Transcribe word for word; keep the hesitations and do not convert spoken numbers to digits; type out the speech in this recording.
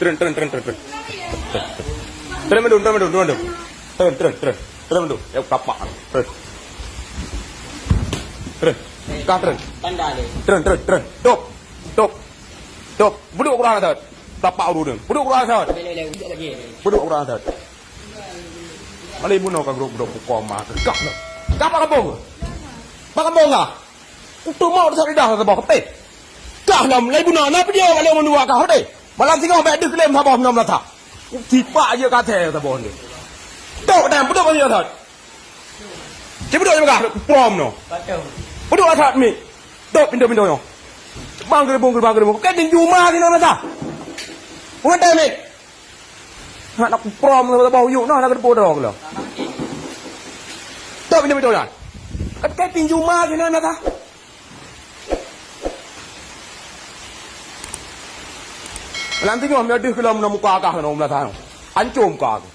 Treun, treun, treun, treun, treun. Treun mandum, treun mandum, treun mandum. Treun, treun, treun. Treun mandum. Ya, tapak. Treun. Treun. Kah treun. Treun, treun, treun. Top. Top. Top. Peuduek kurang that. Tapak ureueng. Peuduek kurang that. Peuduek kurang that. Malai bunoe ka grob-grob pukon ma. Kah lah. Kah bak kampung. Bak kampung kah. Kutu mau sa lidah saboh kepeh. Kah lom, lhèe bunoe na peujeuet lé ureueng dua kah, hei. Malam singoh bèk deuh lé saboh nyoe meulata. Sipak jeuet ka athèe saboh nyoe. Tok dan peuduek bak nyoe that. Ci peuduek nyoe kah, prom nyoe. Peuduek that mi. Tok pintoe-pintoe nyoe. Bang geureubeung, bang geureubeung. Ka tinju ma nyoe meulata. Peungeut mi. Hana kuprom saboh yuk nah, hana kuteupeu droe keuh. Tok pintoe-pintoe nyan. Ka tinju ma nyoe meulata. Lam teungoh meudeuh keu lom muka kah keunoe meulata. Ancô muka kah.